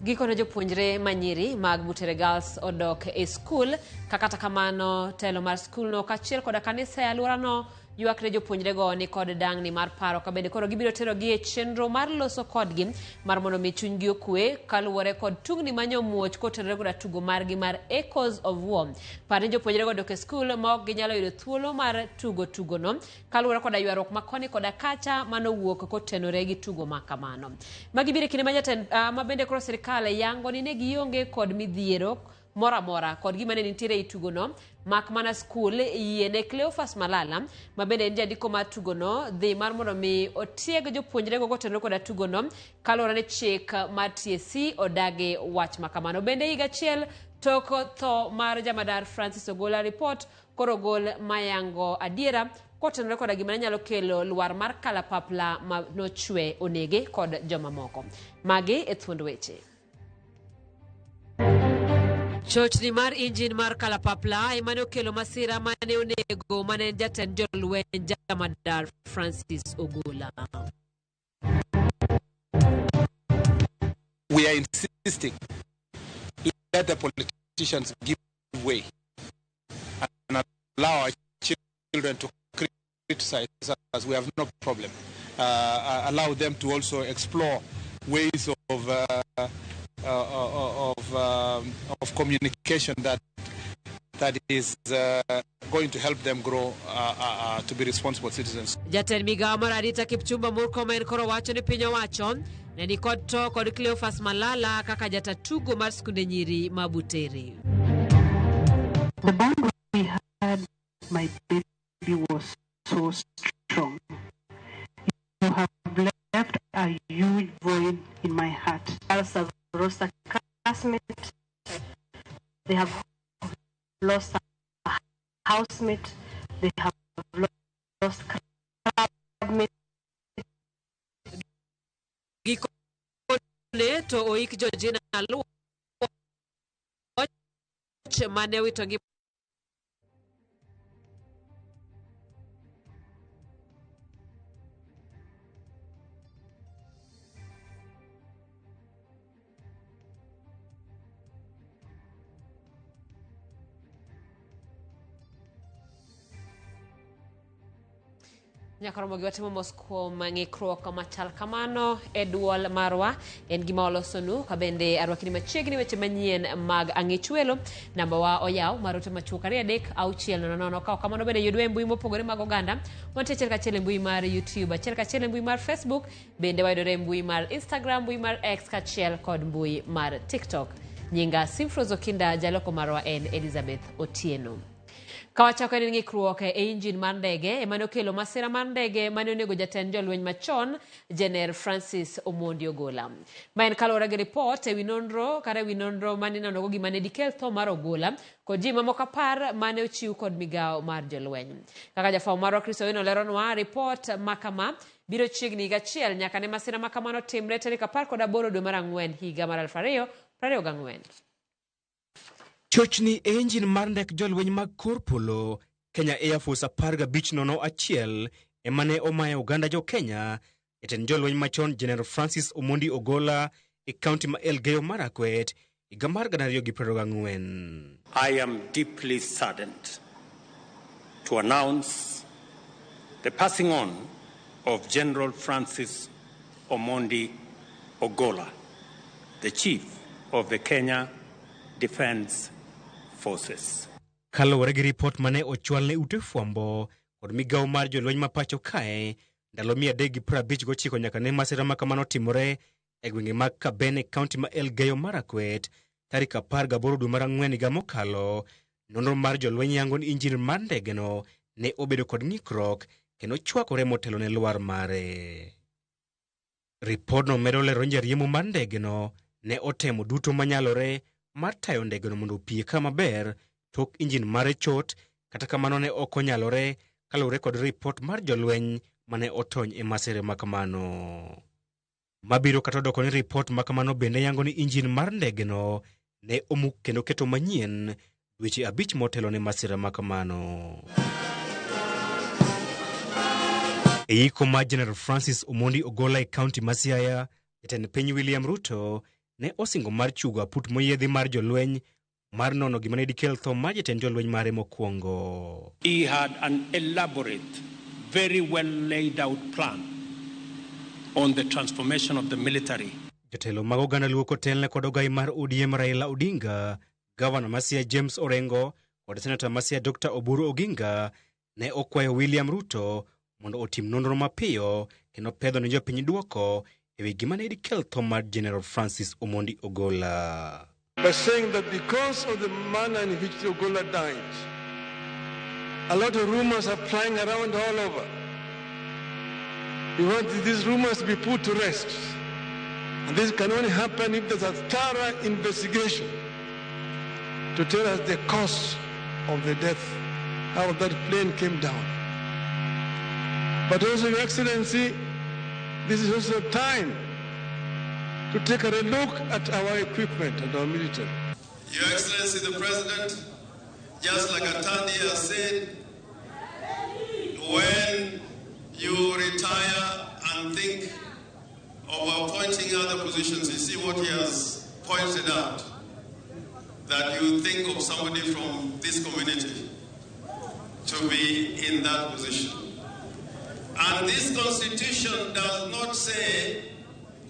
Gikone jopuonjre manyiri mag Butere Girls odok e skul, ka kata kamano telo mar skulno kaachiel koda kanisa e alworano ywak ne jopuonjrego ni kod dang'ni mar paro ka bende koro gibiro terogi e chenro mar loso kodgi mar mondo mi chunygi okwe kaluwore kod tungni manyomuoch kotenore koda tugo margi mar Echoes of War. Par ni jopuonjrego odok e skul ma ok ginyalo yudo thuolo mar tugo tugono kaluwore koda ywaruok ma koni koda kacha manowuok kotenore gi tugo ma kamano. Magi biro e kinde ma jatend ma bende koro sirkal yango ni ne gionge kod midhiero moro amora kod gima ne nitiere ei tugono mak mana skul yie ne Cleophas Malala ma bende en jandiko mar tugono dhi mar mondo mi otieg jopuonjrego kotenore koda tugono kaluwore ni chik mar TSC odagi wach ma kamano. Bende higa achiel tok tho mar jamadar Francis Ogola ripot koro ogol mayango adiera kotenore koda gima ne nyalo kelo lwar mar kalapapla ma nochwe onege kod jomamoko. Magi e thuond weche. Chochni mar injin mar kalapapla ema ne okelo masira mane onego mane en jatend jolweny jamadar Francis Ogola. We are insisting let the politicians give way and allow our children to criticize us. We have no problem. Allow them to also explore ways of communication that is going to help them grow to be responsible citizens. Jatend migawo mar arita Kipchumba Murkomen koro wacho ni piny owacho ne ni kod to kod Cleophas Malala kaka jata tugo mar skunde nyiri ma Butere. The bond we had, my baby, was so strong. You have left a huge void in my heart. Girls have lost a classmate. They have lost a housemate. They have lost clubmates. Gikone to oik Georgina Aluoch mane owito ngima Nyaka romo gi watimo mos kuom ng'ikruok machal kamano e duol marwa en gima walosonu ka bende arwakni machiegni weche manyien mag ang'ich welo. Namba wa oyaw mar ote machuok 23600. Ka ok kamano bende yudwa e mbui mopogore mag oganda. Wantie achiel kachiel e mbui mar YouTube, achiel kachiel e mbui mar Facebook, bende wayudore e mbui mar Instagram, mbui mar X kaachiel kod mbui mar TikTok. Nyinga Simfrose Okinda, jaloko marwa en Elizabeth Otieno. Ka wachako en ng'ikruok e injin mar ndege ema ne okelo masira mar ndege mane onego jatend jolweny machon Jener Francis Omondi Ogola. Ma en kaluwore gi ripot ewi nonro kata ewi nonro mane inonogo gima ne dikel tho mar Ogola kod ji mamoko 10 mane ochiw kod migawo mar jolweny. Kaka jafwambo marwa Chris Owino leronwa, ripot ma kama biro chiegni higa achiel nyaka ne masira ma kamano timre tarik 18 dwe mar ang'wen higa mar 2024. Chochni e injin mar ndek jolweny mag kor polo Kenya Air Force 1501 ema ne omayo oganda jo Kenya. Jatend jolweny machon General Francis Omondi Ogola e kaunti ma Elgeyo Marakwet higa mar 2024. I am deeply saddened to announce the passing on of General Francis Omondi Ogola, the Chief of the Kenya Defence Forces. Kaluwore gi ripot mane ochwal ne ute fwambo kod migawo mar jolweny ma pacho kae, ndalo 359 nyaka ne masira ma kamano timore e gwenge mag Kabene, kaunti ma Elgeyo Marakwet, tarik 18 dwe mar ang'wen higa mokalo. Nonro mar jolweny yango ni injin mar ndegeno ne obedo kod ng'ikruok kendo chwakore motelo ne lwar mare. Ripodno medo lero ni jariembo mar ndegeno ne otemo duto manyalore mar tayo ndegeno mondo opie kama ber tok injin mare chot, kata kamano ne ok onyalore kaluwore kod ripot mar jolweny mane otony e masira ma kamano. Mabiro kata odoko ni ripot ma kamano bende yango ni injin mar ndegeno ne omuk kendo keto manyien dweche 5 motelo ne masira ma kamano. E iko mar General Francis Omondi Ogola e kaunti ma Siaya, jatend piny William Ruto ne osingo mar chugo aput moyiedhi mar jolweny mar nono gima ne dikel tho mar jatend jolweny mare mokwongo. He had an elaborate, very well laid out plan on the transformation of the military. Jotelo mag oganda Luo kotelne kod ogai mar ODM Raila Odinga, Gavana ma Siaya James Orengo kod Senata ma Siaya Dr. Oburu Oginga ne okwayo William Ruto mondo otim nonro mapiyo kendo pedho ne jopiny duoko ewi gima ne dikel tho mar General Francis Omondi Ogolla. By saying that because of the manner in which Ogolla died, a lot of rumors are flying around all over. We want these rumors to be put to rest. And this can only happen if there's a thorough investigation to tell us the cause of the death, how that plane came down. But also, Your Excellency, this is also time to take a look at our equipment and our military. Your Excellency the President, just like Atandi has said, when you retire and think of appointing other positions, you see what he has pointed out, that you think of somebody from this community to be in that position. And this constitution does not say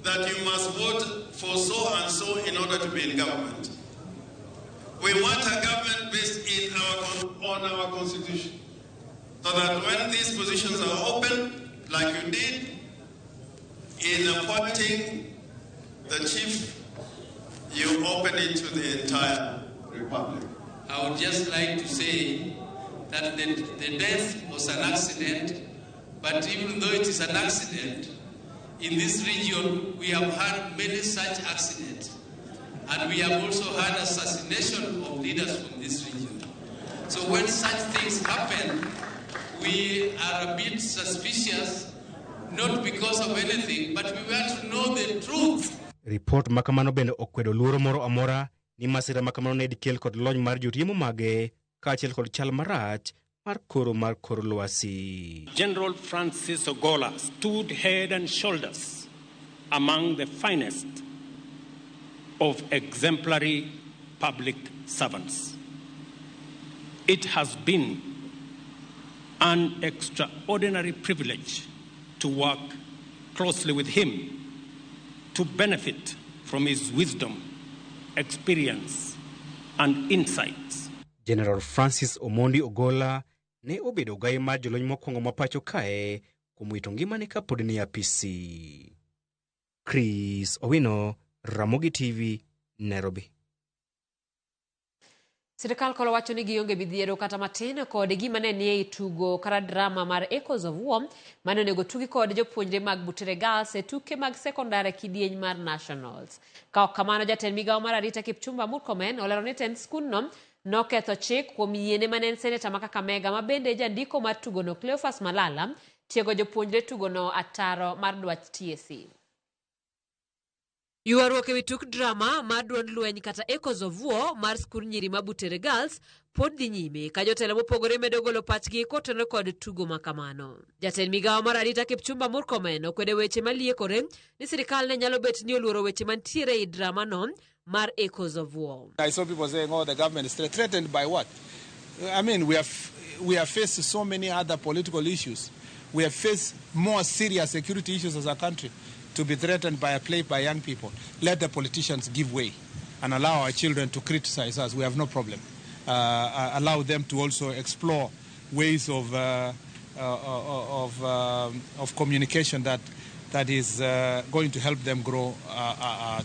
that you must vote for so and so in order to be in government. We want a government based on our constitution, so that when these positions are open, like you did in appointing the chief, you open it to the entire republic. I would just like to say that the death was an accident, but even though it is an accident, in this region we have had many such accidents, and we have also had assassination of leaders from this region. So when such things happen, we are a bit suspicious, not because of anything, but we want to know the truth. Ripot ma kamano bende okwedo luoro moro amora ni masira ma kamano ne dikel kod lony mar joriembo mage kaachiel kod chal marach mar koro mar kor lwasi. General Francis Ogolla stood head and shoulders among the finest of exemplary public servants. It has been an extraordinary privilege to work closely with him, to benefit from his wisdom, experience, and insights. General Francis Omondi Ogolla ne obedo ogai mar jolweny mokwongo ma pacho kae kuom wito ngimane kapod ni e apisi. Chris Owino, Ramogi TV, Nairobi. Sirikal koro wacho ni gionge midhiero kata matin kod gima ne nie tugo kata drama mar Echoes of War mane onego tugi kod jopuonjre mag Butere Girls e tuke mag sekondar e kidieny mar Nationals. Ka ok kamano, jatend migawo mar arita Kipchumba Murkomen olero ni tend skundno noketho chik kuom yiene mane en seneta ma Kakamega ma bende jandiko mar tugono Cleophas Malala tiego jopuonjre tugono ataro mar dwach TSC. Ywaruok ewi tuk drama mar duond lweny kata Echoes of War mar skund nyiri ma Butere Girls pod dhi nyime ka jotelo mopogore medo golo pachgi kotenore kod tugo ma kamano. Jatend migawo mar arita Kipchumba Murkomen okwedo weche maliekore ni sirikal ne nyalo bet ni oluoro weche mantiere ei drama no mar Echoes of War. I saw people saying, oh, the government is threatened by what? I mean, we have faced so many other political issues. We have faced more serious security issues as a country to be threatened by a play by young people. Let the politicians give way and allow our children to criticize us. We have no problem. Allow them to also explore ways of communication that is going to help them grow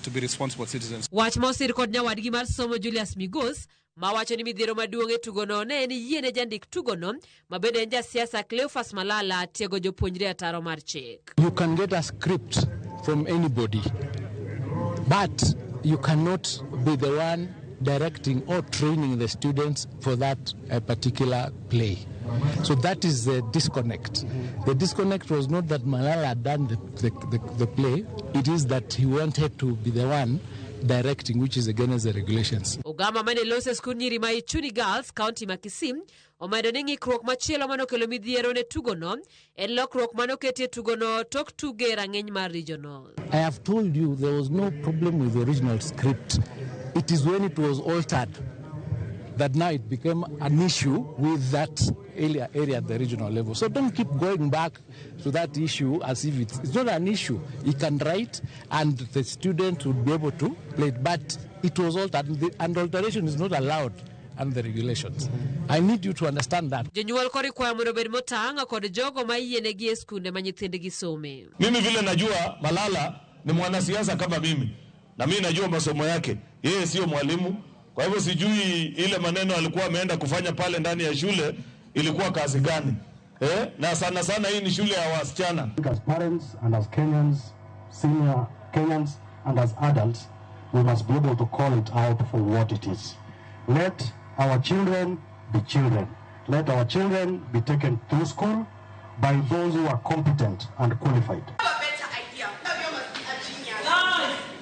to be responsible citizens. Wach mosir kod nyawadgi mar somo Julius Migos mawacho ni midhiero maduong' e tugono ne en yiene jandik tugono ma bende en jasiasa Cleophas Malala tiego jopuonjre ataro mar chik. You can get a script from anybody, but you cannot be the one directing or training the students for that particular play. So that is the disconnect. The disconnect was not that Malala had done the play, it is that he wanted to be the one directing, which is against the regulations. Ogama mane lose skund nyiri ma Ichuni Girls, County ma Kisii, Omedo ni ng'ikruok machielo manokelo midhiero ne tugono en lokruok manoketie tugono tok tuge e rang'iny mar regional. I have told you there was no problem with the original script. It is when it was altered that now it became an issue with that area at the regional level. So don't keep going back to that issue as if it's not an issue. You can write and the student would be able to play it, but it was altered, and alteration is not allowed under the regulations. I need you to understand that. Jonyuol koro ikwayo mondo obed motang' kod jogo ma iyienegi e skunde ma nyithindgi some. Mimi vile najua Malala ni mwanasiasa kama mimi, na mimi najua masomo yake, yeye sio mwalimu. Kwa hivyo sijui ile maneno alikuwa ameenda kufanya pale ndani ya shule ilikuwa kazi gani. Na sana sana hii ni shule ya wasichana. As parents and as Kenyans, senior Kenyans and as adults, we must be able to call it out for what it is. Let our children be children. Let our children be taken through school by those who are competent and qualified.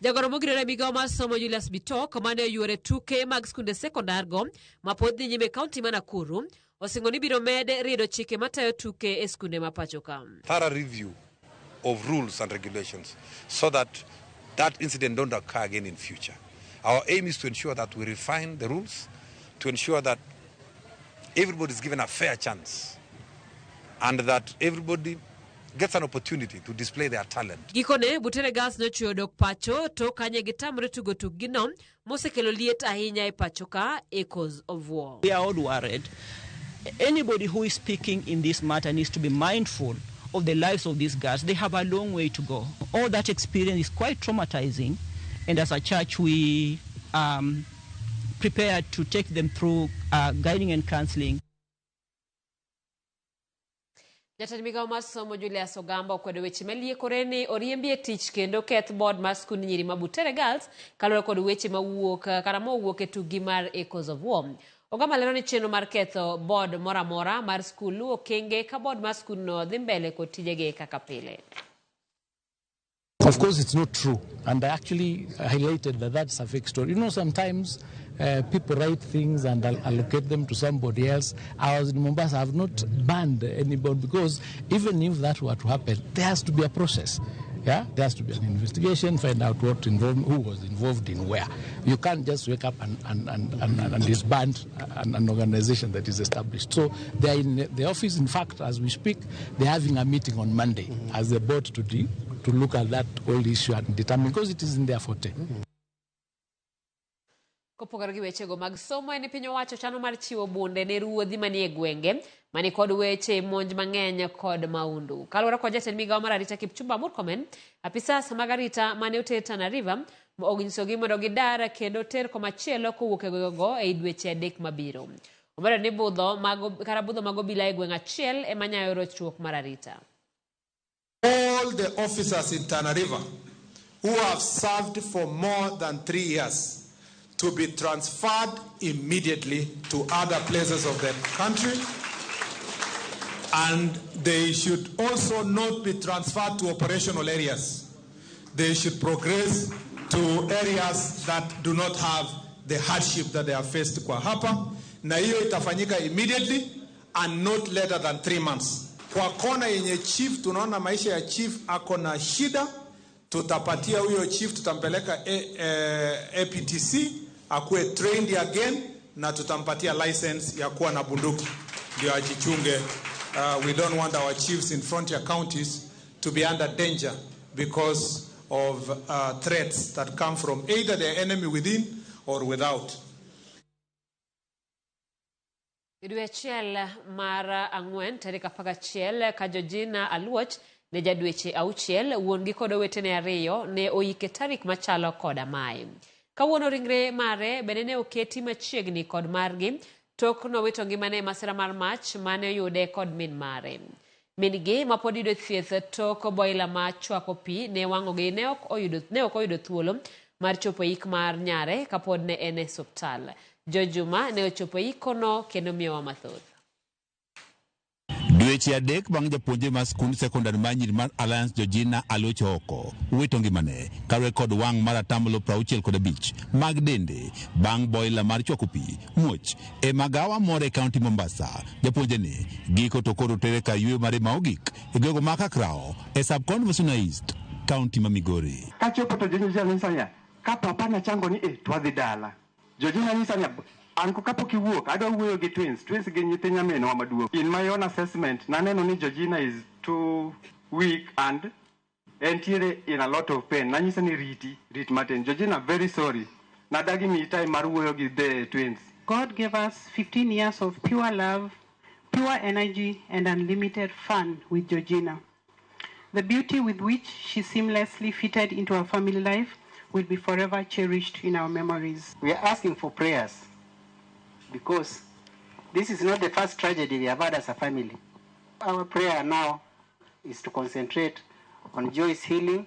Jagoro mogirore migawo mar somo Julius Bitok mane oyuore tuke mag skunde sekondar go ma pod dhi nyime e kaunti ma Nakuru osingo ni biro med riedo chike matayo tuke e skunde ma pacho ka. Thorough review of rules and regulations so that that incident don't occur again in future. Our aim is to ensure that we refine the rules, to ensure that everybody is given a fair chance and that everybody gets an opportunity to display their talent. Gikone, Butere Girls nochweyo dok pacho to kanye gitamre tugo tukgino mosekelo liet ahinya e pacho ka Echoes of War. We are all worried. Anybody who is speaking in this matter needs to be mindful of the lives of these girls. They have a long way to go. All that experience is quite traumatizing, and as a church we prepared to take them through guiding and counseling. Jatend migawo mar somo Julius Ogamba okwedo weche maliekore ni oriembi e tich kendo keth board mar skund nyiri ma Butere Girls kaluwore kod weche mawuok kata mowuok e tukgi mar Echoes of War. Ogamba lero ni chenro mar ketho board moro amora mar skul luwo okenge ka board mar skundno dhi mbele kod tijege kaka pile. Of course, it's not true. And I actually highlighted that that's a fake story. You know, sometimes people write things and allocate them to somebody else. I was in Mombasa. I have not banned anybody because even if that were to happen, there has to be a process. Yeah, there has to be an investigation, find out what involved, who was involved in where. You can't just wake up and disband an organization that is established. So they're in the office. In fact, as we speak, they're having a meeting on Monday as a board to look at that whole issue and determine, because it is in their forte. Kopogore gi wechego mag somo, en piny owacho chano mar chiwo bunde ne ruodhi manie gwenge mani kod weche monj mang'eny kod maundu. Kaluwore kod jatend migawo mar arita Kipchumba Murkomen, apisas mag arita mane oter Tana River onyisogi mondo gidar kendo ter komachielo kowuok e gwengego ei dweche 3 mabiro. Omedo ni budho mag obila e gweng' achiel ema nyayo rochruok mar arita. All the officers in Tana River who have served for more than 3 years to be transferred immediately to other places of the country, and they should also not be transferred to operational areas. They should progress to areas that do not have the hardship that they have faced kwa hapa, na hiyo itafanyika immediately and not later than 3 months. Kwa kona yenye chief, tunaona maisha ya chief ako na shida, tutapatia huyo chief, tutampeleka APTC akuwe trained again, na tutampatia license ya kuwa na bunduki ndio ajichunge. We don't want our chiefs in frontier counties to be under danger because of threats that come from either the enemy within or without. Dwe achiel mar ang'wen tarik 11 ka Georgina Aluoch ne ja dweche 6 wuon gi kod owetene 2 ne oike tarik machalo koda mae. Kawuono ringre mare bende ne oketi machiegni kod margi tok nowito ngimane e masira mar mach mane oyude kod min mare. Min-gi ma pod yudo thieth tok boila ma chwako pi ne wang'ogi ne ok oyudo thuolo mar chopo ik mar nyare kapod ne en e osiptal. Jojuma ne ochopo ikono kendo miyowa mathoth. Dwe Dweche 3 bang' japuonjre mar skund sekondar mar nyiri mar Alliance Georgina Alocho oko wito ngimane kaluwore kod wang' mar atamalo 65 mag dende bang' boiler mar chwako pi muoch e magawa moro e kaunti Mombasa. Japuonjre ni giko to koro tere kar yueyo mare ma ogik e gwenge ma Kakrao e sub county ma Suna East, kaunti ma Migori. Kachopo to Georgina nyisa niya, ka papa nachango ni to wadhi dala. Georgina nyisa niya, anko kapok iwuok adwa wuoyo gi twins. Twins gin nyithi nyaminwa maduong'. In my own assessment, naneno ni Georgina is too weak and entiere in a lot of pain. Nanyise ni riti, rit matin. Georgina, very sorry. Nadagi miyi time mar wuoyo gi the twins. God gave us 15 years of pure love, pure energy, and unlimited fun with Georgina. The beauty with which she seamlessly fitted into our family life will be forever cherished in our memories. We are asking for prayers because this is not the first tragedy we have had as a family. Our prayer now is to concentrate on Joy's healing.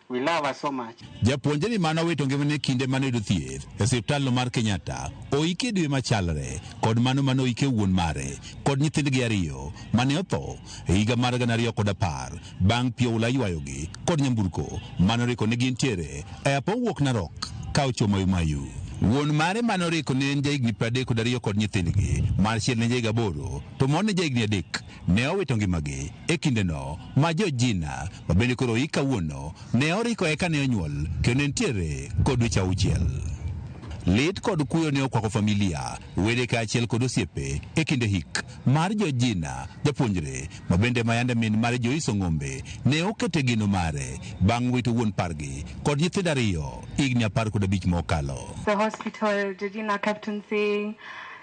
We love her so much. Japuonjre ni mane owito ngimane kinde mane oyudo thieth e osiptal mar Kenyatta oike dwe machalre kod mano mane oike wuon mare kod nyithindgi 2 mane otho e higa mar 2010 bang' pi oula ywayogi kod nyamburko mane oriko ne gintiere e apo wuok Narok ka ochomo Mayu. Wuon mare mane oriko ne en jahigni 32 kod nyithindgi mar chiel ne jahigni 8 to moro ne jahigni 3 ne owito ngimagi e kindeno ma Georgina ma bende koro oik kawuono ne oriko eka ne onyuol kendo ne nitiere kod dweche 6. Lit kod kuyo ne okwako familia, wede kaachiel kod osiepe e kinde hik mar Georgina japuonjre ma bende mayande min mare Joyce Ong'ombe ne okete geno mare bang' wito wuon pargi kod nyithindo 2 higni 15 mokalo. The hospital, Georgina kept on saying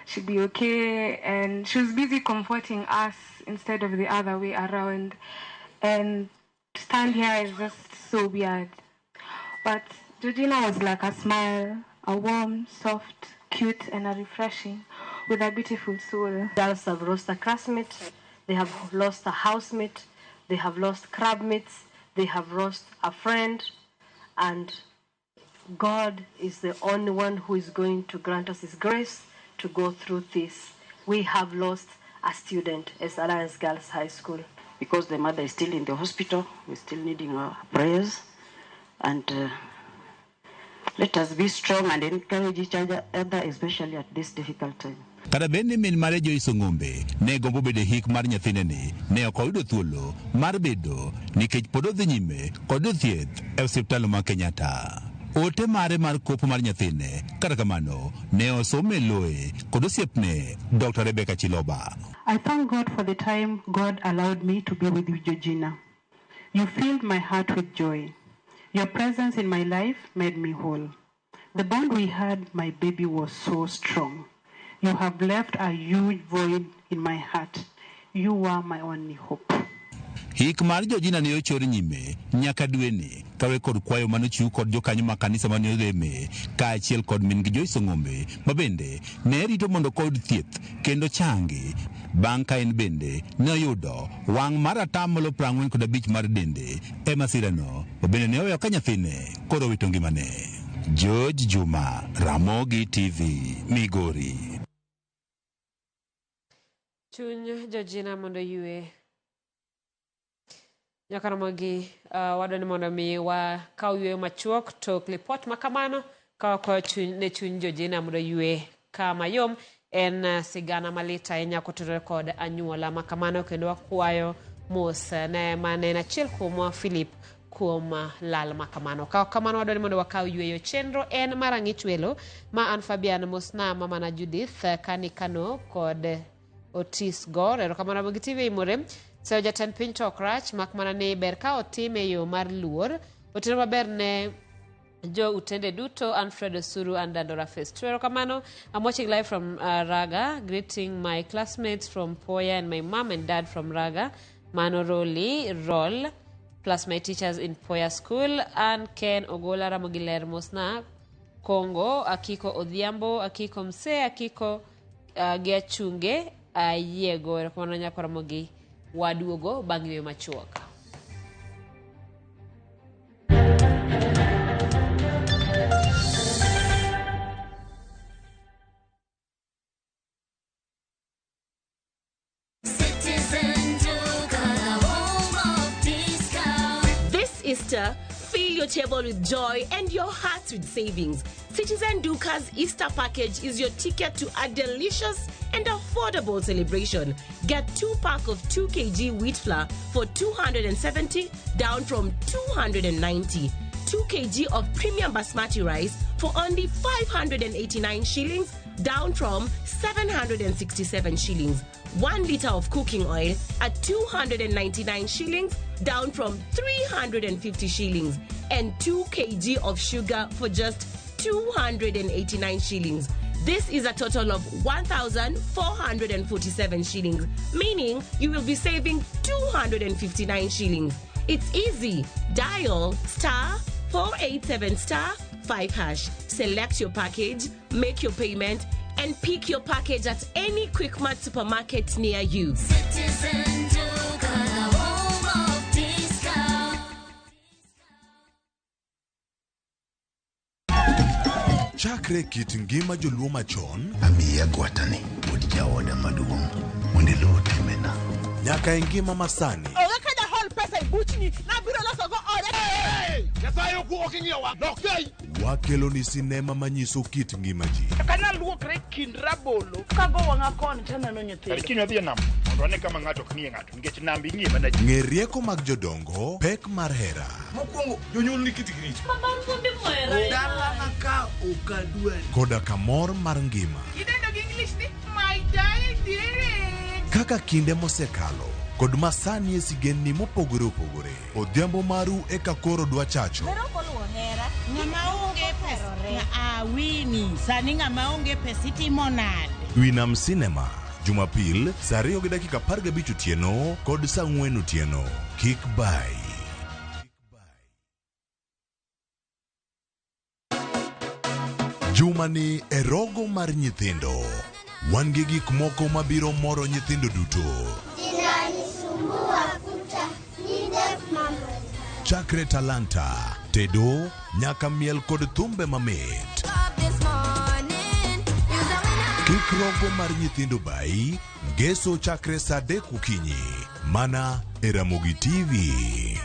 she'd be okay, and she was busy comforting us instead of the other way around. And to stand here is just so weird. But Georgina was like a smile, a warm, soft, cute, and a refreshing, with a beautiful soul. Girls have lost a classmate, they have lost a housemate, they have lost crabmates, they have lost a friend, and God is the only one who is going to grant us His grace to go through this. We have lost a student as Alliance Girls High School. Because the mother is still in the hospital, we're still needing our prayers, and let us be strong and encourage each other, especially at this difficult time. Kata bed ni min mare Joyce Ong'ombe ne gombo bedo e hik mar nyathine ni ne ok oyudo thuolo mar bedo nikech pod odhi nyime kod thieth e osiptal ma Kenyatta. Ote mare mar kopo mar nyathine kata kamano ne osome loe kod osiepne Dr. Rebecca Chiloba. I thank God for the time God allowed me to be with you, Georgina. You filled my heart with joy. Your presence in my life made me whole. The bond we had, my baby, was so strong. You have left a huge void in my heart. You were my only hope. Hik mar Georgina ne ochor nyime nyaka dweni kawe kod kwayo manochiw kod jokanyo mag kanisa mane oleme kaachiel kod min gi Joyce Ong'ombe ma bende ne rito mondo koyud thieth kendo changi bang' ka en bende ne oyudo wang' mar 45% mar dende e masirano ma bende ne oweyo ka nyathine koro owito ngimane. George Juma, Ramogi TV, Migori. Chuny Georgina mondo ywe. Nyakaramogi wadwani mondo mi wakaw yweyo machuok tok lipot ma kamano ka wakwayo ne chuny Georgina mondo ywe kama yom. En sigana malit ahinya kotenore kod anyuola ma kamano kendo wakwayo mos ne mane en achiel kuomwa Philip kuom lal ma kamano. Ka kamano wadwani mondo wakaw yweyo. Chenro en mar ang'ich welo ma an Fabian Mosna, mamana Judith Kani Kano kod Otis Gor. Erokamano Ramogi TV imore. Seyo jatend piny to ok rach mak mana ni ber ka otime e yo mar luor. Otieno maber ne jo utende duto, Alfred Osuru and Dandora Fest. Erokamano. I'm watching live from Raga, greeting my classmates from Poya and my mom and dad from Raga, Manoroli Roll, plus my teachers in Poya School, and Ken Ogola Ramogiler Mosna, Kongo, Akiko Odhiambo, Akiko Mse, Akiko Giachunge, Ayiego. Erokamano nyako Ramogi. Waduogo bang' yweyo machuok. Citizen Easter, fill your table with joy and your hearts with savings. Citizen Duka's Easter package is your ticket to a delicious and affordable celebration. Get 2 pack of 2 kg wheat flour for 270 down from 290. 2 kg of premium basmati rice for only 589 shillings down from 767 shillings. 1 liter of cooking oil at 299 shillings down from 350 shillings, and 2 kg of sugar for just 289 shillings. This is a total of 1,447 shillings, meaning you will be saving 259 shillings. It's easy. Dial star 487 star 5 hash. Select your package, make your payment, and pick your package at any Quickmart supermarket near you. Citizen Duka, the home of discount. Chakre kit ngima joluo machon, amiya gwatani wuod jaoda maduong' mondo iluw timbena. Nyaka e ngima masani. Onge ka jahol pesa e buchni, nabiro loso go ode. Nyasaye ok ing'iyowa, dok sei. Wakelo ni sinema manyiso kit ngima ji. Ok anyal luokre kind rabolo kago wang'a koni taneno nyithindo. Kar kiny wadhi e nam mondo wane kama ng'ato ok ng'iye ng'ato nikech nam ing'iye mana ji. Ng'e rieko mag jodongo, pek mar hera. Mokwongo jonyuol ni kitgi richo. Dalana ka ok adwari. Koda kamor mar ngima. Idendo gi English ni my darling. Kaka kinde mosekalo kod masani e sigendni mopogore opogore. Odhiambo maru eka koro dwa chacho. Ng'ama onge pesa awini sani ng'ama onge pesa itimo nade? Winam Cinema Jumapil saa 2:15 otieno kod saa 4 otieno. Kik bai. Jumani e rogo mar nyithindo. Wan gi gik moko mabiro moro nyithindo duto. Chakre talanta, tedo, nyaka miel kod thumbe mamit. Kik rogo mar nyithindo bai, ngeso chakre saa 3 okinyi. Mana e Ramogi TV.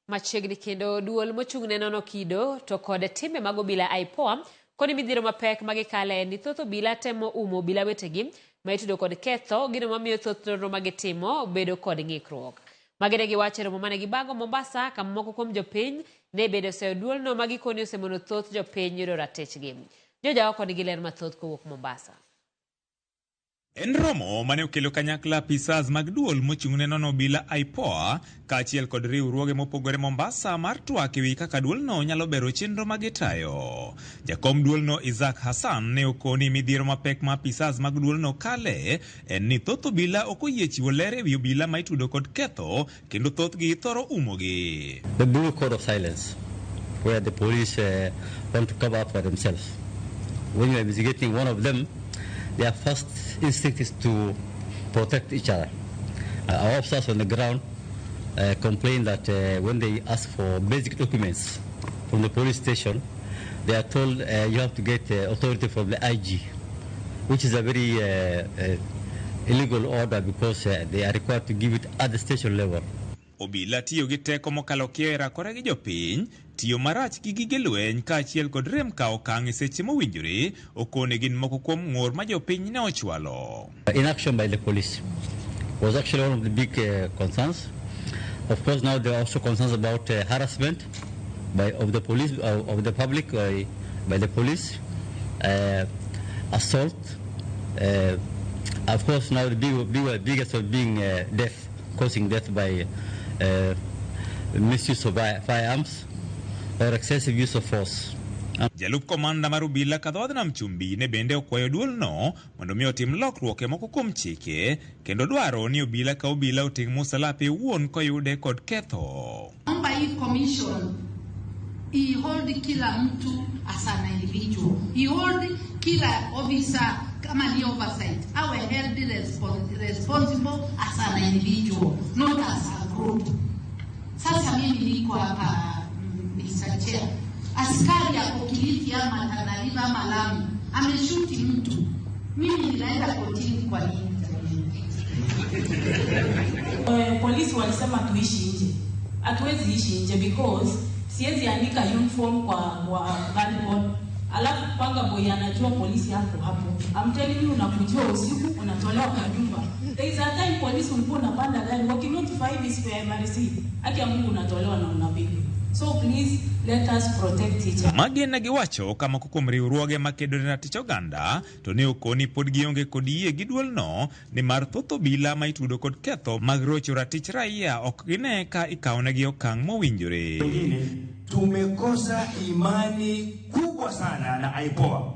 Machiegni kendo duol mochung' ne nono kido to kod timbe mag obila IPOA koni midhiero mapek magikale ni thoth obila temo umo obila wetegi ma itudo kod ketho gino mamiyo thoth nonro magitimo bedo kod ng'ikruok. Magi ne giwacho e romo mane gibago Mombasa kama moko kuom jopiny ne bedo seyo duolno ma gikoni osemono thoth jopiny yudo ratichgi. Jojawa kod gi ler mathoth kowuok Mombasa. En romo mane okelo kanyakla apisas mag duol mochung' ne nono obila IPOA kaachiel kod riwruoge mopogore Mombasa mar twak ewi kaka duolno nyalo bero chenro magitayo. Jakom duolno Isaac Hassan ne okoni midhiero mapek ma apisas mag duolno kale en ni thoth obila ok oyie chiwo ler ewi obila ma itudo kod ketho kendo thothgi thoro umogi. The blue code of silence, where the police want to cover up for themselves. When you are investigating one of them, their first instinct is to protect each other. Our officers on the ground complain that when they ask for basic documents from the police station, they are told you have to get authority from the IG, which is a very illegal order because they are required to give it at the station level. Obila tiyo gi teko mokalo kiewo e rakore gi jopiny, tiyo marach gi gige lweny kaachiel kod rem kawo okang' e seche mowinjore okone gin moko kuom ng'ur ma jopiny ne ochwalo. Inaction by the police was actually one of the big concerns. Of course, now there are also concerns about harassment of the police, of the public by the police, assault. Of course, now the biggest one being death, causing death by misuse of firearms or excessive use of force. Jalup komanda mar obila Kadhodh Nam Chumbi ne bende okwayo duolno mondo mi otim lokruok e moko kuom chike kendo dwaro ni obila ka obila oting' musalape owuon koyude kod ketho. Naomba hii commission ihold kila mtu as an individual, ihold kila officer kama ni oversight, awe held responsible as an individual, not as a group. Sasa mimi niko hapa Mr. Chair, askari ako Kilifi ama Tana River ama Lamu, ameshuti mtu, mimi ninaenda kotini kwa nini? Polisi walisema tuishi nje. Hatuwezi ishi nje because siwezi andika uniform kwa blackboard. Alafu panga boy anajua polisi hapo hapo. I'm telling you, unakujua usiku unatolewa kwa nyumba. There is a time polisi ulikuwa unapanda gari wakinotify hivi siku ya MRC. Haki ya Mungu unatolewa na unapigwa. So please let us protect each other. Magi giwacho kama kuom riwruoge makedo ne ratich oganda to ne okoni pod gionge kod yie gi duolno nimar thoth obila ma itudo kod ketho mag rocho ratich raia ok gine ka ikawonegi okang' mowinjore. Wengine tumekosa imani kubwa sana na IPOA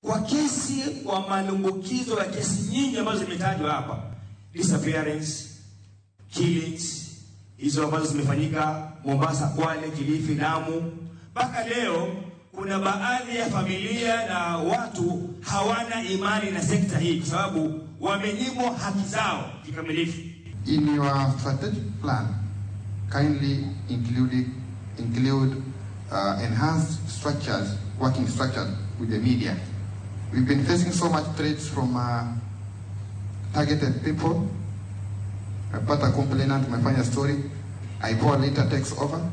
kwa kesi wa malumbukizo ya kesi nyingi ambazo zimetajwa hapa, disappearance, killings hizo ambazo zimefanyika Mombasa, Kwale, Kilifi, Lamu. Mpaka leo kuna baadhi ya familia na watu hawana imani na sekta hii kwa sababu wamenyimwa haki zao kikamilifu. In your strategic plan, kindly include enhanced structures, working structures with the media. We've been facing so much threats from targeted people. Pata complainant, tumefanya story, IPOA later takes over.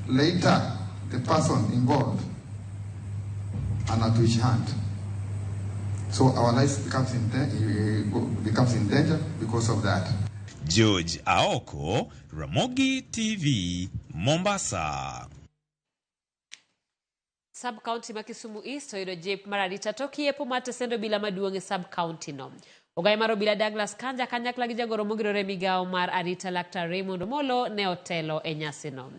Later, the person involved anatuish hand. So our lives becomes in danger because of that. George Aoko, Ramogi TV, Mombasa. Sub-county ma Kisumu East oyudo jip mar arita tok yepo mar tesend obila maduong' e sub-county no. Ogai mar obila Douglas Kanja kanyakla gi jagoro mongirore migawo mar arita Laktar Raymond Omolo ne otelo e nyasino.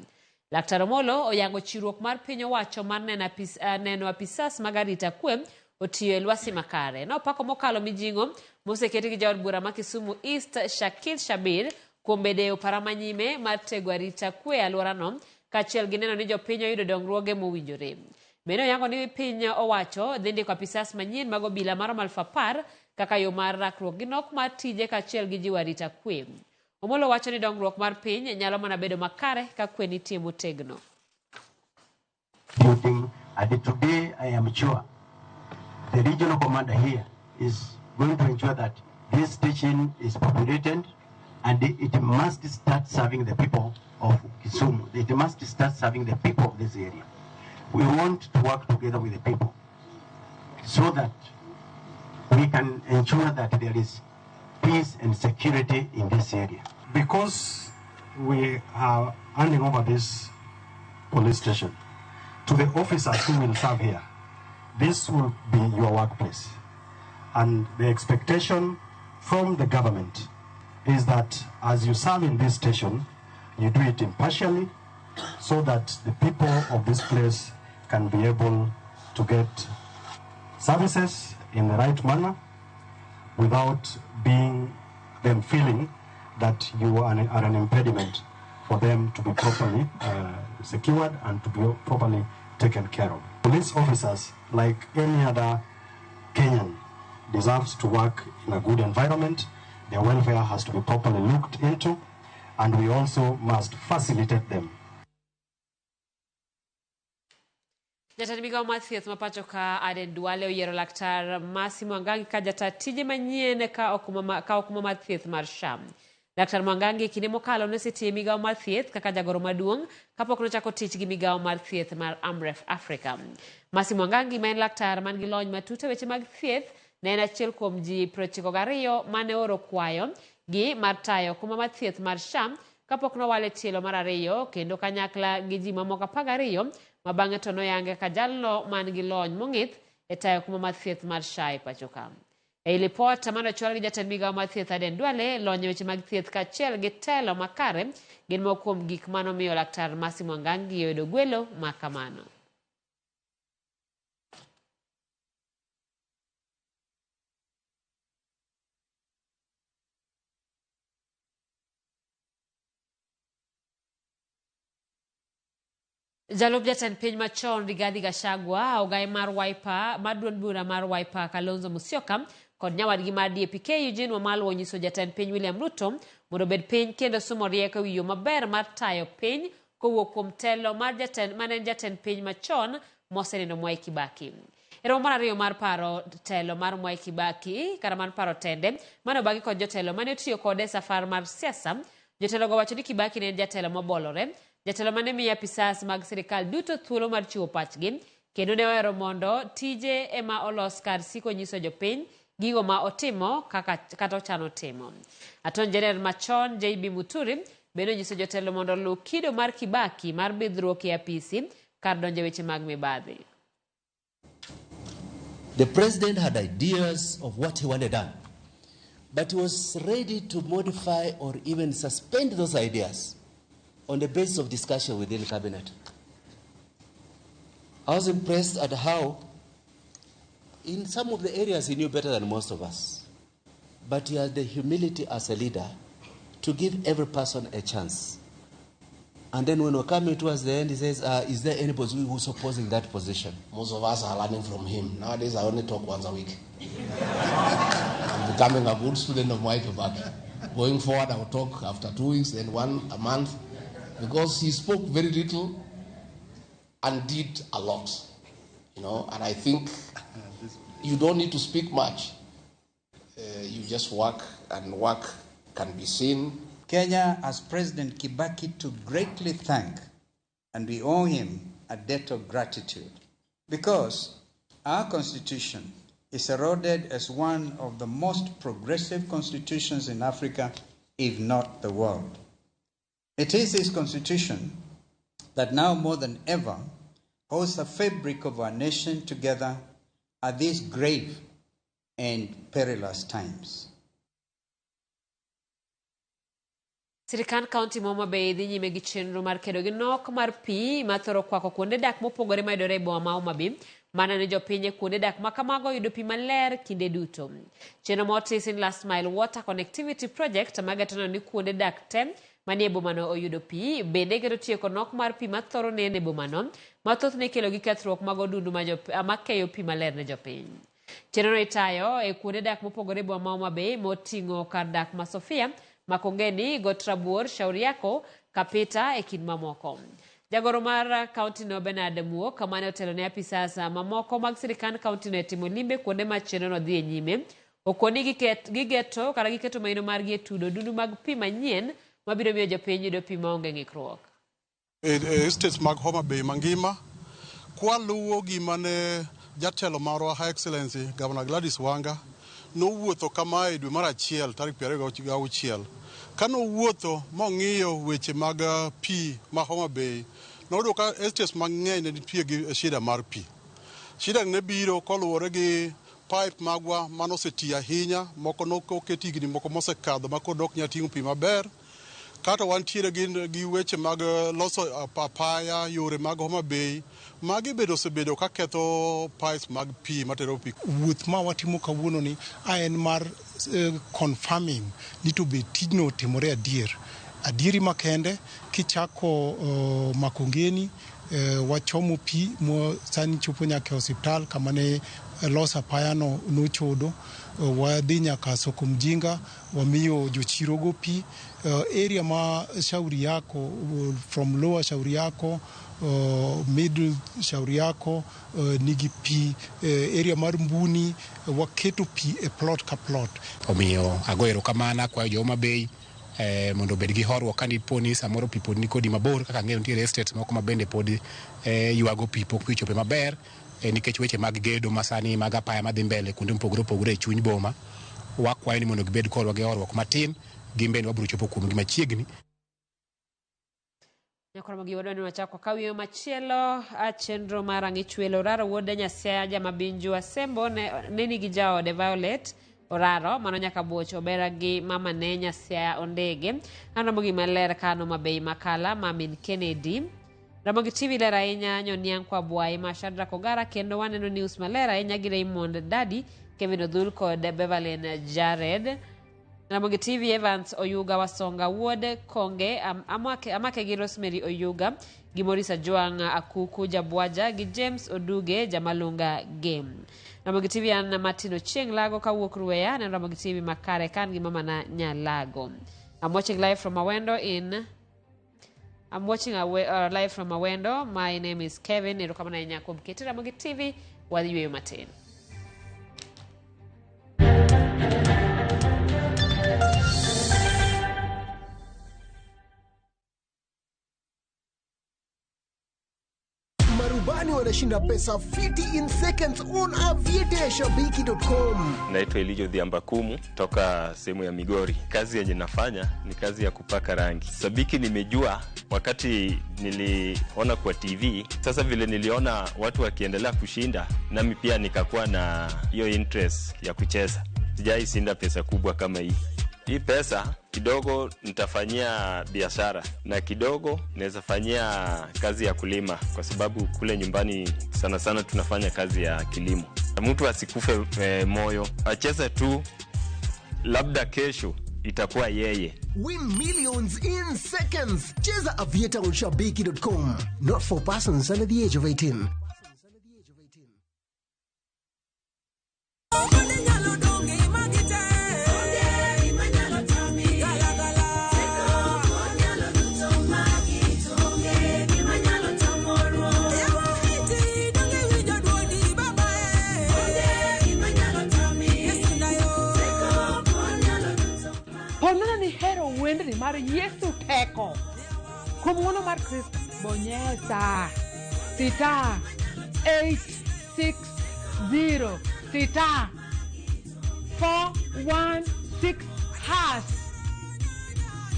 Laktar Omolo oyango chiwruok mar piny owacho mar neno apisas mag arita kwe otiyo e lwasi makare. Nopako mokalo mijing'o moseketi gi jaod bura ma Kisumu East Shakil Shabir kuom bedo e opara manyime mar tego arita kwe e alworano kaachiel gi neno ni jopiny oyudo dongruoge mowinjore. Bende oyango ni piny owacho dhi ndiko apisas manyien mag obila maromo 10,000 kaka yo mar rakruok gi nok mar tije kaachiel gi jiwo arita kwe. Omolo wacho ni dongruok mar piny nyalo mana bedo makare ka kwe nitie motegno. And today I am sure the regional commander here is going to ensure that this station is populated and it must start serving the people of Kisumu. It must start serving the people of this area. We want to work together with the people so that we can ensure that there is peace and security in this area. Because we are handing over this police station to the officers who will serve here, this will be your workplace. And the expectation from the government is that as you serve in this station, you do it impartially so that the people of this place can be able to get services in the right manner without being them feeling that you are an impediment for them to be properly secured and to be properly taken care of. Police officers, like any other Kenyan, deserves to work in a good environment. Their welfare has to be properly looked into, and we also must facilitate them. Jatend migao mar thieth ma pacho ka Aden Duale oyiero Laktar Mercy Mwangangi ka jata tije manyien ka okumba mar thieth mar SHA. Laktar Mwangangi kinde mokalo nosetiyo e migao mar thieth kaka jagoro maduong' kapok nochako tich gi migao mar thieth mar Amref Africa. Mercy Mwangangi ma en laktar man gi lony matut e weche mag thieth ne en achiel kuom ji 92 mane oro kwayo gi mar tayo okumba mar thieth mar SHA kapok nowale tielo mar ariyo kendo kanyakla gi ji mamoko 12 ma bang'e to noyange ka jalno man gi lony mong'ith e tayo okumba mar thieth mar SHA e pacho ka. Ei lipot mane ochwal gi jatend migao mar thieth Aden Duale, lony e weche mag thieth kaachiel gi telo makare gin moko kuom gik manomiyo Laktar Mercy Mwangangi oyudo gwelo ma kamano. Jalup jatend piny machon Rigathi Gachagua, ogai mar Wiper, mar duond bura mar Wiper Kalonzo Musyoka kod nyawadgi mar DAP-K Eugene Wamalwa onyiso jatend piny William Ruto mondo obed piny kendo somo rieko ewi yo maber mar tayo piny kowuok kuom telo mar jatend mane en jatend piny machon mosenindo Mwai Kibaki. E romo mar ariyo mar paro telo mar Mwai Kibaki, kata mar paro tende, mane obagi kod jotelo mane otiyo kode e safar mar siasa, jotelogo wacho ni Kibaki ne en jatelo mobolore, jatelo mane miyo apisas mag sirikal duto thuolo mar chiwo pachgi, kendo ne ohero mondo tije ema olos kar siko nyiso jopiny gigo ma otimo kaka kata ochano timo. Attorney General machon JB Muturi bende onyiso jotelo mondo oluw kido mar Kibaki mar bidhruok e apisi kar donjo e weche mag mibadhi. The president had ideas of what he wanted done, but he was ready to modify or even suspend those ideas on the basis of discussion within cabinet. I was impressed at how, in some of the areas, he knew better than most of us, but he had the humility as a leader to give every person a chance. And then when we're coming towards the end, he says, is there anybody who's opposing that position? Most of us are learning from him. Nowadays, I only talk once a week. I'm becoming a good student of Mwai Kibaki. Going forward, I will talk after 2 weeks, then 1 a month, because he spoke very little and did a lot. And I think you don't need to speak much. You just work, and work can be seen. Kenya has President Kibaki to greatly thank, and we owe him a debt of gratitude, because our constitution is eroded as one of the most progressive constitutions in Africa, if not the world. It is this constitution that now more than ever holds the fabric of our nation together at these grave and perilous times. Sirikand kaunti ma Homa Bay dhi nyime gi chenro mar kedo gi nok mar pi mathoro kwako kuonde dak mopogore mayudore e boma ma Homa Bay, mana ne jopiny e kuonde dak ma kamago yudo pi maler kinde duto. Chenro ma otis in Last Mile Water Connectivity Project mageto neno ni kuonde dak te manie bomano oyudo pi, bende geto tieko nok mar pi mathoro neno e bomano, ma thothne ikelo gi kethruok mag odundu makeyo pi maler ne jopiny. Chenrono itayo e kuonde dak mopogore e boma ma Homa Bay moting'o kar dak ma Sofia, Makongeni, Got Rabuor, Shauri Yako, Kapita e kind mamoko. Jagoro mar kaunti no Bernard Muok mane otelo ne apisas mamoko mag sirikand kaunti no e timo limbe kuonde ma chenrono dhi e nyime, okoni gigeto kata giketo maino margi e tudo odundu mag pi manyien mabiro miyo jopiny yudo pi maonge ng'ikruok. E estates mag Homa Bay mangima, kwaluwo gima ne jatelo marwa Her Excellency Governor Gladys Wanga nowuotho kamae dwe mar achiel tarik 26. Kanowuotho mong'iyo weche mag pi ma Homa Bay, noyudo ka estates mang'eny ne nitie gi shida mar pi. Shida ne biro koluwore gi pipe magwa manoseti ahinya, moko noket higni moko mosekadho ma koro ok nyal ting'o pi maber. Kato wantiere gi weche mag loso apaya, yore mag Homa Bay, magi bende osebedo ka ketho pipes mag pi matero pi. Wuoth ma watimo kawuono ni a en mar confirming ni to be tijno otimore adier. Adieri makende kichako Makongeni, wachomo pi mo sani chopo nyaka e osiptal kama ne los apaya no nochodo, wadhi nyaka Soko Mjinga, wamiyo jochirogo pi, area ma Shauri Yako, from lower Shauri Yako, middle Shauri Yako, nigi pi, area mar Mbuni, waketo pi e plot ka plot. Omiyo ago erokamano akwayo jo Homa Bay mondo obed gi horuok ka dipo ni samoro pi pod nikodi mabor kaka ang'eyo nitiere estates moko ma bende pod ywago pi pok pi ochope maber, nikech weche mag gedo masani mag apaya madhi mbele kuonde mopogore opogore e chuny boma. Wakwayo ni mondo gibed kodwa gi horuok matin, gin bende wabiro chopo kuomgi machiegni. Nyakoromogi wadwa ni wachako kawiyo machielo a chenro mar ang'ich welo. Oraro wuod Nyasaye Jamabinju Asembo ne nigi jaode Violet Oraro mano nyaka buoch obera gi mama ne Nyasaye Ondege. An Ramogi maler kano Mabei Makala ma min Kennedy. Ramogi TV ler ahinya nyoniang' kwa Bwai ma Shadrack Ogara kendo waneno news maler ahinya gi Raymond Dadi, Kevin Odhul kod Beverlyn Jared. Ramogi TV Evans Oyuga Wasonga wuod Konge amake gi Rosemary Oyuga gi Maurice Ajwang' Akuku Jabwaja gi James Oduge Jamalunga Game. Ramogi TV an Martin Ochieng' Lago kawuok Ruweya aneno Ramogi TV makare kan gi mamana Nyalago. I'm watching live from Awendo in I'm watching live from Awendo. My name is Kevin. Erokamano ahinya kuom kete Ramogi TV. Wadhi yueyo matin. Marubani wanashinda pesa fiti in seconds on aviateashabiki.com. Naitwa Elijo Dhiambakumu toka sehemu ya Migori. Kazi yenye nafanya ni kazi ya kupaka rangi. Sabiki nimejua wakati niliona kwa TV. Sasa vile niliona watu wakiendelea kushinda, nami pia nikakuwa na hiyo interest ya kucheza. Sijai shinda pesa kubwa kama hii. Hii pesa kidogo nitafanyia biashara na kidogo naweza fanyia kazi ya kulima, kwa sababu kule nyumbani sana sana tunafanya kazi ya kilimo. Mtu asikufe moyo, acheze tu, labda kesho itakuwa yeye. Win millions in seconds. Cheza Aviator on shabiki.com. Not for persons under the age of 18. Ponona ni hero wendni mar Yesu teko. Kuom ng'wono mar Kristo, bonyesa sita 860 sita 416 hash.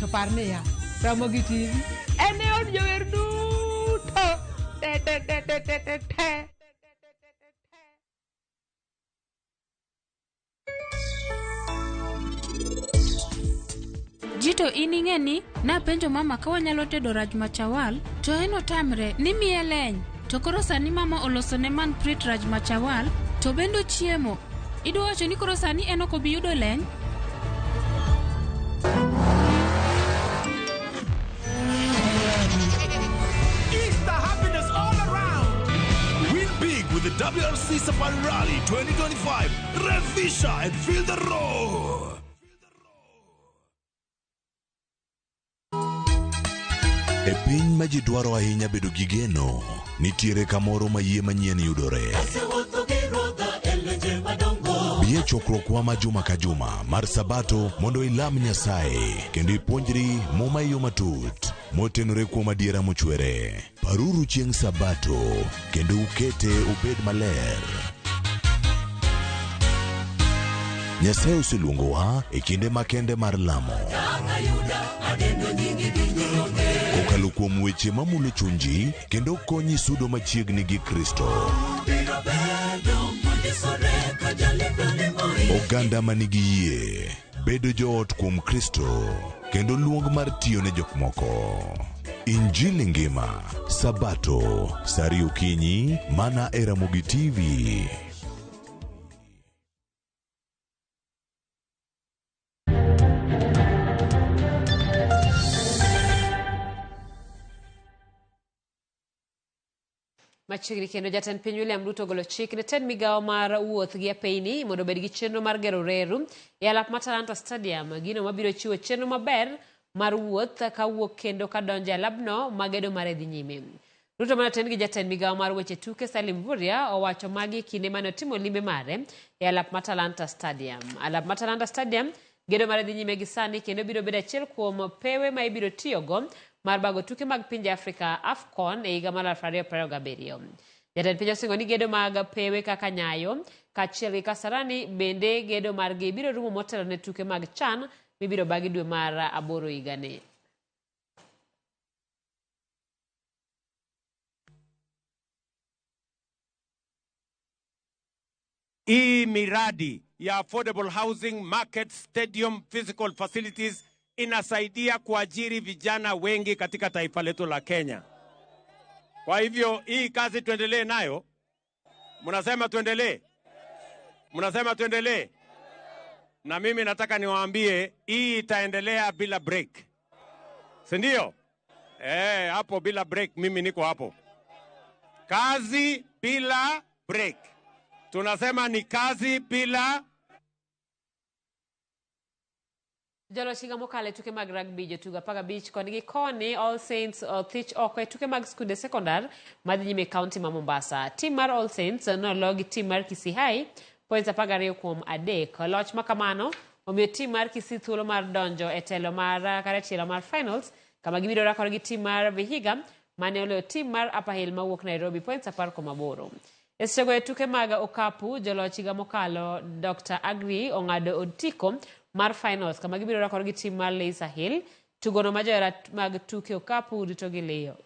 To par niya, Ramogi TV en e od jower duto. Te te te te te te te. Jito in ing'e ni napenjo mama ka wanyalo tedo rajma chawal to en otamre ni miye leny. To koro sani mama oloso ne Manpreet rajma chawal to bende ochiemo. Idwa wacho ni koro sani en ok obi yudo leny? Easter happiness all around. Win big with the WRC Safari Rally 2025. Revisha and feel the roar. E piny ma ji dwaro ahinya bedo gi geno, nitiere kamoro ma yie manyien yudore. Bi e chokruokwa ma juma ka juma mar Sabato mondo ilam Nyasaye kendo ipuonjri Muma e yo matut motenore kuom adiera mochwere. Paruru chieng' Sabato kendo ukete obed maler. Nyasaye oseluongowa e kinde makende mar lamo. Kokalo kuom weche mamulo chunji kendo konyi sudo machiegni gi Kristo. Oganda manigi yie, bedo joot kuom Kristo kendo luong mar tiyo ne jok moko. Injili ngima, Sabato, saa ariyo okinyi, mana e Ramogi TV. Machiegni kendo jatend piny William Ruto ogolo chik ne tend migawo mar wuoth gi apeyni mondo obed gi chenro mar gero reru e alap mar Talanta Stadium, gino mabiro chiwo chenro maber mar wuoth kawuok kendo kadonjo e alabno ma gedo mare dhi nyime. Ruto mane oten gi jatend migawo mar weche tuke Salim Mvurya owacho magi e kinde mane otimo limbe mare e alap mar Talanta Stadium. Alap mar Talanta Stadium gedo mare dhi nyime gi sani kendo biro bedo achiel kuom pewe ma ibiro tiyogo mar bago tuke mag pinje Afrika AFCON e higa mar 2027. Jatend piny osingo ni gedo mag pewe kaka Nyayo kaachiel gi Kasarani bende gedo margi biro rumo motelo ne tuke mag CHAN mibiro bagi dwe mar 8 higani. Hii miradi ya affordable housing, market, stadium, physical facilities inasaidia kuajiri vijana wengi katika taifa letu la Kenya. Kwa hivyo hii kazi tuendelee nayo. Mnasema tuendelee? Mnasema tuendelee? Na mimi nataka niwaambie hii itaendelea bila break. Si ndio? Hapo bila break mimi niko hapo. Kazi bila break. Tunasema ni kazi bila. Joloch higa mokalo e tuke mag rugby jotugo 15 koni gi koni All Saints othich oko e tuke mag skunde sekondar madhi nyime e kaunti ma Mombasa. Tim mar All Saints nolo gi tim mar Kisii High points 12 kuom 3. Loch ma kamano omiyo tim mar Kisii thuolo mar donjo e telo mar karatielo mar finals kama gibiro rakore gi tim mar Vihiga mane oloyo tim mar Upper Hill mawuok Nairobi points 10 kuom 8. E sechego e tuke mag okapu, joloch higa mokalo Dr. Agri ong'ado otiko mar finals kama gibiro rakore gi tim mar Lisa Hill. Tugono ma johera mag tuke okapu rito gi liyo.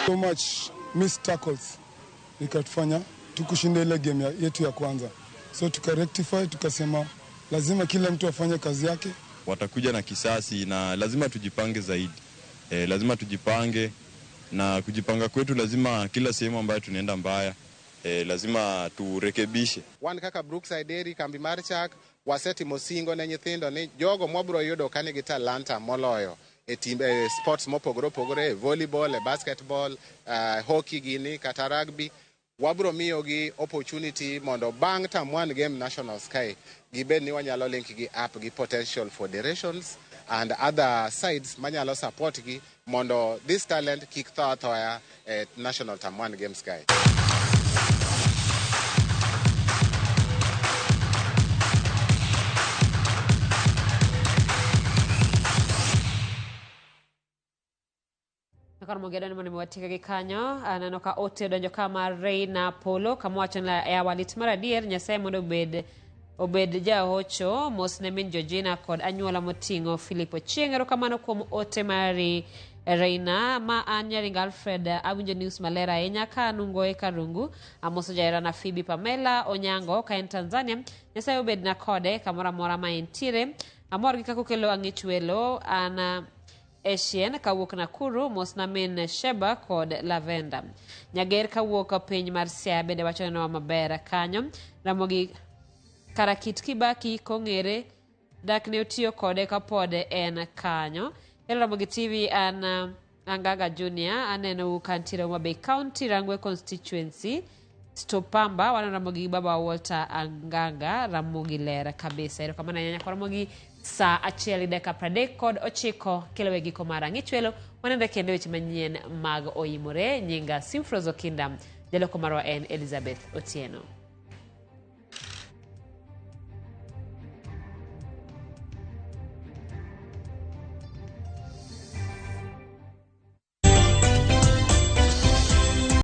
So much missed tackles ikatufanya tukushinda ile game yetu ya kwanza, so tukarectify, tukasema lazima kila mtu afanye kazi yake. Watakuja na kisasi na lazima tujipange zaidi. Lazima tujipange, na kujipanga kwetu lazima kila sehemu ambayo tunaenda mbaya, lazima turekebishe. Wan kaka Brookside Dairy kambi mar chak wasetimo singo ne nyithindo ni jogo mwabro yudo ka nigi talanta moloyo e tim, e sports mopogore opogore, e volleyball, e basketball, hockey gini kata rugby, wabro miyogi opportunity mondo bang' term 1 game nationals kae gibed ni wanyalo link gi up gi potential federations and other sides manyalo support gi mondo this talent kik tho athoya e national term 1 games kae. Kar mogedo ni mondo watieke gi kanyo. Aneno ka ote odonjo ka mar Reina Polo kama wacho ni yawa lit mar adier, Nyasaye mondo obed jahocho. Mos ne min Georgina kod anyuola moting'o Philip Ochieng. Erokamano kuom ote mari Reina. Ma an Nyaringa Alfred, awinjo news maler ahinya ka anungo e Karungu. Amoso jaherana Phoebe Pamela Onyango ka en Tanzania. Nyasaye obed na kode kamoro amora ma entiere. Amor gi kaka okelo ang'ich welo. An Asian kawuok Nakuru, mos na min Sheba kod Lavenda. Nyager kawuok piny mar Siaya bende wacho nenowa maber kanyo. Ramogi Karakit Kibaki kong'ere dak ne otiyo kode kapod en kanyo. Hello Ramogi TV, an Angaga Junior, aneno kantiere Homa Bay County, Rangwe constituency, Stopamba. Waneno Ramogi baba Walter Anganga, Ramogi ler kabisa. Erokamano ahinya kwa Ramogi. Saa 1:39 kelo e giko mar ang'ich welo. Wanenre kendo weche manyien mag Oimore. Nyinga Simfrozo Kinda, jaloko marwa en Elizabeth Otieno.